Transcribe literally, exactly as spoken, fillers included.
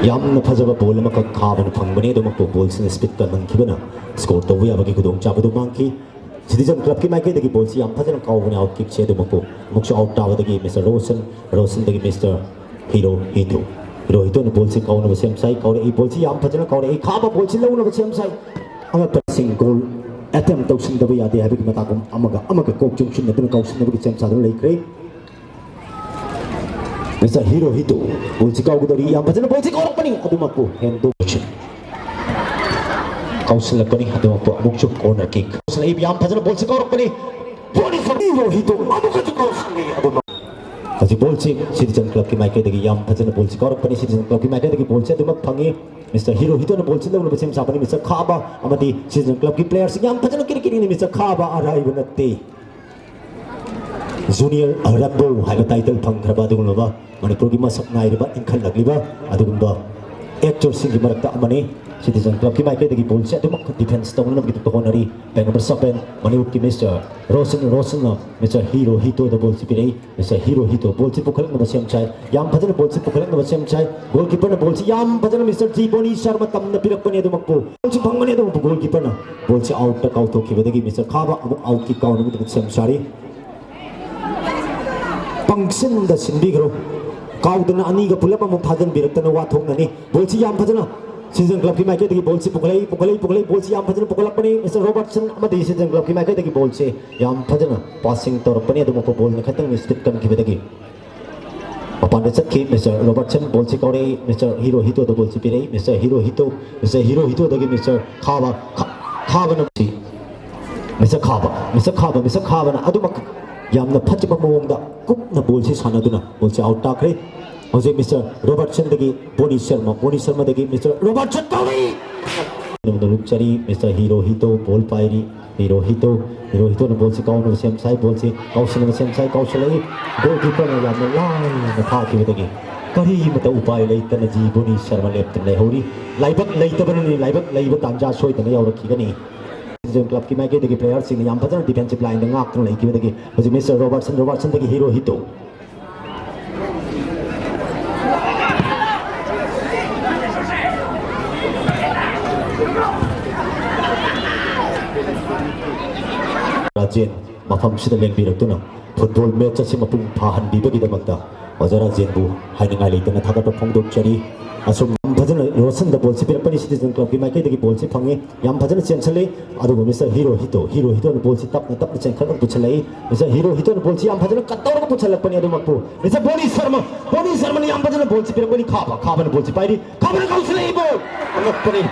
ꯌꯥꯝꯅ ꯐꯖꯕ ꯕꯣꯜ ꯑꯃꯈꯛ ꯈꯥꯕꯅ ꯐꯪꯕꯅꯤ꯫ ꯑꯗꯨꯃꯛꯄꯨ ꯕꯣꯜꯁꯤꯅ ꯁ꯭ꯄꯤꯠ ꯀꯟꯃꯟꯈꯤꯕꯅ ꯁ꯭ꯀꯣꯔ ꯇꯧꯕ ꯌꯥꯕꯒꯤ ꯈꯨꯗꯣꯡꯆꯥꯕꯗꯨ ꯃꯥꯡꯈꯤ꯫ ꯁꯤꯇꯤꯖꯟ ꯀ꯭ꯂꯕꯀꯤ ꯃꯥꯏꯀꯩꯗꯒꯤ ꯕꯣꯜꯁꯤ ꯌꯥꯝ ꯐꯖꯅ ꯀꯥꯎꯕꯅꯤ ꯑꯥꯎꯠ ꯀꯤꯛꯁꯦ꯫ ꯑꯗꯨꯃꯛꯄꯨ ꯑꯃꯨꯛꯁꯨ ꯑꯥꯎꯠ ꯇꯥꯕꯗꯒꯤ ꯃꯤꯁꯇꯔ ꯔꯣꯁꯟ, ꯔꯣꯁꯟꯗꯒꯤ ꯃꯤꯁꯇꯔ ꯍꯤꯔꯣ ꯍꯤꯇꯣ, ꯍꯤꯔꯣ ꯍꯤꯇꯣꯅ ꯕꯣꯜꯁꯤ ꯀꯥꯎꯅꯕ ꯁꯦꯝ ꯁꯥꯏ꯫ ꯀꯥꯎꯔꯛꯏ, ꯕꯣꯜꯁꯤ ꯌꯥꯝ ꯐꯖꯅ ꯀꯥꯎꯔꯛꯏ, ꯈꯥꯕ ꯕꯣꯜꯁꯤ ꯂꯧꯅꯕ ꯁꯦꯝ ꯁꯥꯏ꯫ ꯑꯉꯛꯄꯁꯤꯡ ꯒꯣꯜ ꯑꯦꯇꯦꯝ ꯇꯧꯁꯤꯟꯗꯕ ꯌꯥꯗꯦ ꯍꯥꯏꯕꯒꯤ ꯃꯇꯥꯒꯨꯝ ꯑꯃꯒ ꯑꯃꯒ ꯀꯣꯛ ꯆꯨꯡꯁꯤꯟꯅꯗꯨꯅ ꯀꯥꯎꯁꯤꯟꯅꯕꯒꯤ ꯁꯦꯝ ꯁꯥꯗꯨꯅ ꯂꯩꯈ꯭ꯔꯦ꯫ ꯃꯤꯁꯇꯔ ꯍꯤꯔꯣ ꯍꯤꯇꯣ ꯕꯣꯜꯁꯤ ꯀꯥꯎꯒꯗꯧꯔꯤ꯫ ꯌꯥꯝ ꯐꯖꯅ ꯕꯣꯜꯁꯤ ꯀꯥꯎꯔꯛꯄꯅꯤ, ꯑꯗꯨꯃꯛꯄꯨ ꯍꯦꯟꯗꯣꯛ ꯀꯥꯎꯁꯤꯜꯂꯛꯄꯅꯤ꯫ ꯑꯗꯨꯃꯛꯄꯨ ꯑꯃꯨꯛꯁꯨ ꯀꯣꯔꯅꯔ ꯀꯤꯛ ꯀꯥꯎꯁꯤꯜꯂꯛꯏ꯫ ꯌꯥꯝ ꯐꯖꯅ ꯕꯣꯜꯁꯤ ꯀꯥꯎꯔꯛꯄꯅꯤ꯫ ꯕꯣꯜꯁꯤ ꯍꯤꯔꯣ ꯍꯤꯇꯣ ꯑꯃꯨꯛꯀꯁꯨ ꯀꯥꯎꯁꯤꯜꯂꯤ꯫ ꯑꯗꯨꯃꯛ ꯍꯧꯖꯤꯛ ꯕꯣꯜꯁꯤ ꯁꯤꯇꯤꯖꯟ ꯀ꯭ꯂꯕꯀꯤ ꯃꯥꯏꯀꯩꯗꯒꯤ ꯌꯥꯝ ꯐꯖꯅ ꯕꯣꯜꯁꯤ ꯀꯥꯎꯔꯛꯄꯅꯤ꯫ ꯁꯤꯇꯤꯖꯟ ꯀ꯭ꯂꯕꯀꯤ ꯃꯥꯏꯀꯩꯗꯒꯤ ꯕꯣꯜꯁꯤ ꯑꯗꯨꯃꯛ ꯐꯪꯉꯤ꯫ ꯃꯤꯁꯇꯔ ꯍꯤꯔꯣ ꯍꯤꯇꯣꯅ ꯕꯣꯜꯁꯤ ꯂꯧꯅꯕ ꯁꯦꯝ ꯁꯥꯕꯅꯤ꯫ ꯃꯤꯁꯇꯔ ꯈꯥꯕ ꯑꯃꯗꯤ ꯁꯤꯇꯤꯖꯟ ꯀ꯭ꯂꯕꯀꯤ ꯄ꯭ꯂꯦꯌꯔꯁꯤꯡ ꯌꯥꯝ ꯐꯖꯅ ꯀꯤꯔꯤ ꯀꯤꯔꯤꯅꯤ꯫ ꯃꯤꯁꯇꯔ ꯈꯥꯕ ꯑꯔꯥꯏꯕ ꯅꯠꯇꯦ꯫ ꯖꯨꯅꯤꯌꯔ ꯔꯦꯝꯕꯣ ꯍꯥꯏꯕ ꯇꯥꯏꯇꯜ ꯐꯪꯈ꯭ꯔꯕ ꯑꯗꯨꯒꯨꯝꯂꯕ ꯃꯅꯤꯄꯨꯔꯒꯤ ꯃꯁꯛ ꯅꯥꯏꯔꯕ ꯏꯟꯈꯠꯂꯛꯂꯤꯕ ꯑꯗꯨꯒꯨꯝꯕ ꯑꯦꯛꯇꯔꯁꯤꯡꯒꯤ ꯃꯔꯛꯇ ꯑꯃꯅꯤ꯫ ꯁꯤꯇꯤꯖꯟ ꯀ꯭ꯂꯕꯀꯤ ꯃꯥꯏꯀꯩꯗꯒꯤ ꯕꯣꯜꯁꯤ ꯑꯗꯨꯃꯛ ꯗꯤꯐꯦꯟꯁ ꯇꯧꯅꯅꯕꯒꯤꯗꯃꯛꯇ ꯍꯣꯠꯅꯔꯤ꯫ ꯕꯦꯡ ꯅꯝꯕꯔ ꯁꯚꯦꯟ, ꯃꯅꯤꯄꯨꯔꯒꯤ ꯃꯤꯁꯇꯔ ꯔꯣꯁꯟ, ꯔꯣꯁꯟꯅ ꯃꯤꯁꯇꯔ ꯍꯤꯔꯣ ꯍꯤꯇꯣꯗ ꯕꯣꯜꯁꯤ ꯄꯤꯔꯛꯏ꯫ ꯃꯤꯁꯇꯔ ꯍꯤꯔꯣ ꯍꯤꯇꯣ ꯕꯣꯜꯁꯤ ꯄꯨꯈꯠꯂꯛꯅꯕ ꯁꯦꯝ ꯁꯥꯏ꯫ ꯌꯥꯝ ꯐꯖꯅ ꯕꯣꯜꯁꯤ ꯄꯨꯈꯠꯂꯛꯅꯕ ꯁꯦꯝ ꯁꯥꯏ꯫ ꯒꯣꯜꯀꯤꯄꯔꯅ ꯕꯣꯜꯁꯤ ꯌꯥꯝ ꯐꯖꯅ ꯃꯤꯁꯇꯔ ꯖꯤ ꯕꯣꯅꯤ ꯁꯔꯃ ꯇꯝꯅ ꯄꯤꯔꯛꯄꯅꯤ꯫ ꯑꯗꯨꯃꯛꯄꯨ ꯕꯣꯜꯁꯤ ꯐꯪꯒꯅꯤ, ꯑꯗꯨꯕꯨ ꯒꯣꯜꯀꯤꯄꯔꯅ ꯕꯣꯜꯁꯤ ꯑꯥꯎꯠꯇ ꯀꯥꯎꯊꯣꯛꯈꯤꯕꯗꯒꯤ ꯃꯤꯁꯇꯔ ꯈꯥꯕ ꯑꯃꯨꯛ ꯑꯥꯎꯠꯀꯤ ꯀꯥꯎꯅꯕꯒꯤꯗꯃꯛ ꯁꯦꯝ ꯁꯥꯔꯤ꯫ ꯄꯪꯁꯤꯟꯗ ꯁꯤꯟꯕꯤꯈ꯭ꯔꯣ꯫ ꯀꯥꯎꯗꯅ ꯑꯅꯤꯒ ꯄꯨꯂꯞ ꯑꯃꯨꯛ ꯊꯥꯖꯤꯟꯕꯤꯔꯛꯇꯅ ꯋꯥ ꯊꯣꯛꯅꯅꯤ꯫ ꯕꯣꯜꯁꯤ ꯌꯥꯝ ꯐꯖꯅ ꯁꯤꯇꯤꯖꯟ ꯀ꯭ꯂꯕꯀꯤ ꯃꯥꯏꯀꯩꯗꯒꯤ ꯕꯣꯜꯁꯤ ꯄꯨꯈꯠꯂꯛꯏ, ꯄꯨꯈꯠꯂꯛꯏ, ꯄꯨꯈꯠꯂꯛꯏ꯫ ꯕꯣꯜꯁꯤ ꯌꯥꯝ ꯐꯖꯅ ꯄꯨꯈꯠꯂꯛꯄꯅꯤ꯫ ꯃꯤꯁꯇꯔ ꯔꯣꯕꯔꯠꯁꯟ ꯑꯃꯗꯤ ꯁꯤꯇꯤꯖꯟ ꯀ꯭ꯂꯕꯀꯤ ꯃꯥꯏꯀꯩꯗꯒꯤ ꯕꯣꯜꯁꯤ ꯌꯥꯝ ꯐꯖꯅ ꯄꯥꯁꯤꯡ ꯇꯧꯔꯛꯄꯅꯤ꯫ ꯑꯗꯨꯃꯛꯄꯨ ꯕꯣꯜꯅ ꯈꯤꯇꯪ ꯃꯤꯁꯇꯦꯛ ꯀꯟꯈꯤꯕꯗꯒꯤ ꯃꯄꯥꯟꯗ ꯆꯠꯈꯤ꯫ ꯃꯤꯁꯇꯔ ꯔꯣꯕꯔꯠꯁꯟ ꯕꯣꯜꯁꯤ ꯀꯥꯎꯔꯛꯏ꯫ ꯃꯤꯁꯇꯔ ꯍꯤꯔꯣ ꯍꯤꯇꯣꯗ ꯕꯣꯜꯁꯤ ꯄꯤꯔꯛꯏ꯫ ꯃꯤꯁꯇꯔ ꯍꯤꯔꯣ ꯍꯤꯇꯣ, ꯃꯤꯁꯇꯔ ꯍꯤꯔꯣ ꯍꯤꯇꯣꯗꯒꯤ ꯃꯤꯁꯇꯔ ꯈꯥꯕ, ꯈꯥ-, ꯈꯥꯕꯅ ꯁꯤ-, ꯃꯤꯁꯇꯔ ꯈꯥꯕ, ꯃꯤꯁꯇꯔ ꯈꯥꯕ, ꯃꯤꯁꯇꯔ ꯈꯥꯕꯅ ꯑꯗꯨꯃꯛ ꯌꯥꯝꯅ ꯐꯖꯕ ꯃꯑꯣꯡꯗ ꯀꯨꯞꯅ ꯕꯣꯜꯁꯤ ꯁꯥꯟꯅꯗꯨꯅ ꯕꯣꯜꯁꯤ ꯑꯥꯎꯠ ꯇꯥꯈ꯭ꯔꯦ꯫ ꯍꯧꯖꯤꯛ ꯃꯤꯁꯇꯔ ꯔꯣꯕꯔꯠꯁꯟꯗꯒꯤ ꯕꯣꯅꯤ ꯁꯔꯃ, ꯕꯣꯅꯤ ꯁꯔꯃꯗꯒꯤ ꯃꯤꯁꯇꯔ ꯔꯣꯕꯔꯠꯁꯟ ꯀꯥꯎꯔꯛꯏ꯫ ꯅꯣꯂꯨꯛꯆꯔꯤ꯫ ꯃꯤꯁꯇꯔ ꯍꯤꯔꯣ ꯍꯤꯇꯣ ꯕꯣꯜ ꯄꯥꯏꯔꯤ꯫ ꯍꯤꯔꯣ ꯍꯤꯇꯣ, ꯍꯤꯔꯣ ꯍꯤꯇꯣꯅ ꯕꯣꯜꯁꯤ ꯀꯥꯎꯅꯕ ꯁꯦꯝ ꯁꯥꯏ, ꯕꯣꯜꯁꯤ ꯀꯥꯎꯁꯤꯟꯅꯕ ꯁꯦꯝ ꯁꯥꯏ, ꯀꯥꯎꯁꯤꯜꯂꯛꯏ꯫ ꯒꯣꯜꯀꯤꯄꯔꯅ ꯌꯥꯝꯅ ꯂꯥꯏꯅ ꯐꯥꯈꯤꯕꯗꯒꯤ ꯀꯔꯤꯃꯇ ꯎꯄꯥꯏ ꯂꯩꯇꯅ ꯖꯤ ꯕꯣꯅꯤ ꯁꯔꯃ ꯂꯦꯞꯇꯨꯅ ꯂꯩꯍꯧꯔꯤ꯫ ꯂꯥꯏꯕꯛ ꯂꯩꯇꯕꯅꯅꯤ, ꯂꯥꯏꯕꯛ ꯂꯩꯕ ꯇꯥꯟꯖꯥ ꯁꯣꯏꯗꯅ ꯌꯥꯎꯔꯛꯈꯤꯒꯅꯤ꯫ ꯁꯤꯇꯤꯖꯟ ꯀ꯭ꯂꯕꯀꯤ ꯃꯥꯏꯀꯩꯗꯒꯤ ꯄ꯭ꯂꯦꯌꯔꯁꯤꯡꯅ ꯌꯥꯝ ꯐꯖꯅ ꯗꯤꯐꯦꯟꯁꯤꯞ ꯂꯥꯏꯟꯗ ꯉꯥꯛꯇꯨꯅ ꯂꯩꯈꯤꯕꯗꯒꯤ ꯍꯧꯖꯤꯛ ꯃꯤꯁꯇꯔ ꯔꯣꯕꯔꯠꯁꯟ, ꯔꯣꯕꯔꯠꯁꯟꯗꯒꯤ ꯍꯤꯔꯣ ꯍꯤꯇꯣ꯫ ꯔꯥꯖꯦꯟ ꯃꯐꯝꯁꯤꯗ ꯂꯦꯡꯕꯤꯔꯛꯇꯨꯅ ꯐꯨꯠꯕꯣꯜ ꯃꯦꯠꯆ ꯑꯁꯤ ꯃꯄꯨꯡ ꯐꯥꯍꯟꯕꯤꯕꯒꯤꯗꯃꯛꯇ ꯑꯣꯖꯥ ꯔꯥꯖꯦꯟꯕꯨ ꯍꯥꯏꯅꯤꯡꯉꯥꯏ ꯂꯩꯇꯅ ꯊꯥꯒꯠꯄ ꯐꯣꯡꯗꯣꯛꯆꯔꯤ꯫ ꯑꯁꯨꯝ ꯌꯥꯝ ꯐꯖꯅ ꯔꯣꯁꯟꯗ ꯕꯣꯜꯁꯤ ꯄꯤꯔꯛꯄꯅꯤ, ꯁꯤꯇꯤꯖꯟ ꯀ꯭ꯂꯕꯀꯤ ꯃꯥꯏꯀꯩꯗꯒꯤ ꯕꯣꯜꯁꯤ ꯐꯪꯉꯤ꯫ ꯌꯥꯝ ꯐꯖꯅ ꯆꯦꯟꯁꯜꯂꯤ꯫ ꯑꯗꯨꯕꯨ ꯃꯤꯁꯇꯔ ꯍꯤꯔꯣ ꯍꯤꯇꯣ, ꯍꯤꯔꯣ ꯍꯤꯇꯣꯅ ꯕꯣꯜꯁꯤ ꯇꯞꯅ ꯇꯞꯅ ꯆꯦꯟꯈꯠꯂꯒ ꯄꯨꯁꯜꯂꯛꯏ꯫ ꯃꯤꯁꯇꯔ ꯍꯤꯔꯣ ꯍꯤꯇꯣꯅ ꯕꯣꯜꯁꯤ ꯌꯥꯝ ꯐꯖꯅ ꯀꯠ ꯇꯧꯔꯒ ꯄꯨꯁꯜꯂꯛꯄꯅꯤ꯫ ꯑꯗꯨꯃꯛꯄꯨ ꯃꯤꯁꯇꯔ ꯕꯣꯅꯤ ꯁꯔꯃ, ꯕꯣꯅꯤ ꯁꯔꯃꯅ ꯌꯥꯝ ꯐꯖꯅ ꯕꯣꯜꯁꯤ ꯄꯤꯔꯛꯄꯅꯤ꯫ ꯈꯥꯕ, ꯈꯥꯕꯅ ꯕꯣꯜꯁꯤ ꯄꯥꯏꯔꯤ꯫ ꯈꯥꯕꯅ ꯀꯥꯎꯁꯤꯜꯂꯛꯏ꯫ ꯕꯣꯜ ꯑꯉꯛꯄꯅꯤ꯫